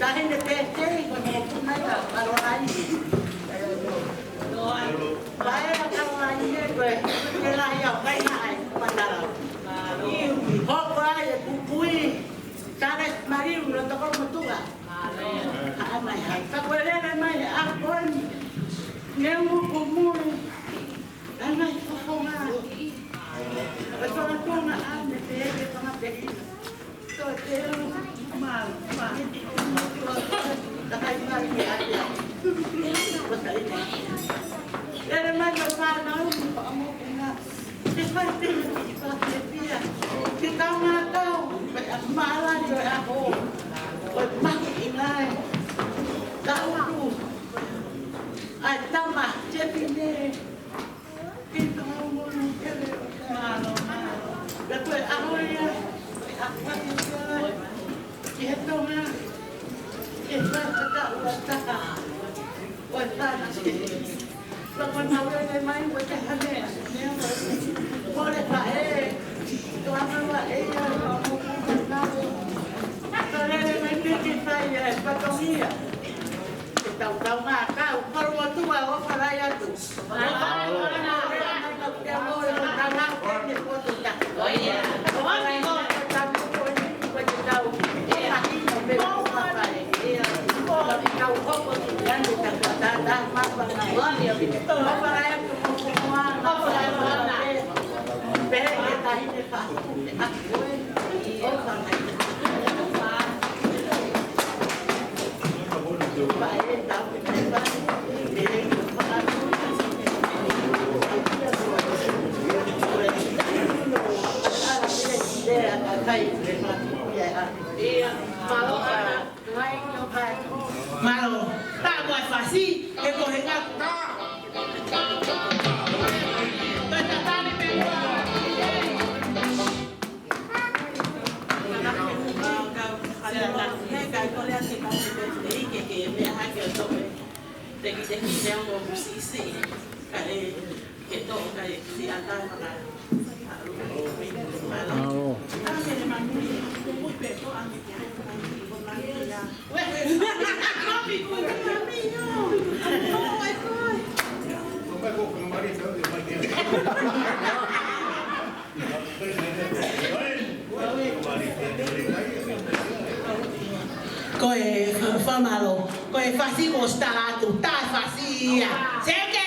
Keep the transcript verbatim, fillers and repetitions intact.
Taʻahine Pēteli, ko e mokopuna ia ʻa Kalolaine. Paea Kalolaine, ko e ke lahi ʻo Kaina ai, Kumatala. Hoko ai e pupui, Sālesi Maliu, loto Kolomotuʻa. Haʻa mai hai. Ka ko e lele mai e ako ni, ne muku mui. Ana i fofonga. Ko e tonga tonga ane pe ke tonga pe ina. Ko te ma, ma, takai mai ke ate. Ko tai. Lele mai ko fānau, ko amo ina. Te fai te i pa te pia. Te tau ngā tau, pe a mala i o e ako. Ko e maki i ngai. Tau tu. Ai tama, te pine. Mālō, mālō. Pea ko e ʻaho ia, ko e ʻaho ia, ki he Tonga, ke fai ha taʻu ʻa e taka, ko e tānaki. Pea ko e mau lele mai, ko e taha meʻa, meʻa ko e, mole faʻē, toa mau ʻa e ia, ko e mau lele mai, ke ke fai e fatongia. Ke tau tau ngā kau, Kolomotuʻa ʻofa lahi atu. Mālō. Tā ko e fasi, he ko e ngā. Ko e tatali pē ko. Mālō. Ko e fa-, fakamālō. Ko e fasi ko Stala atu, tā fasi ia. Seke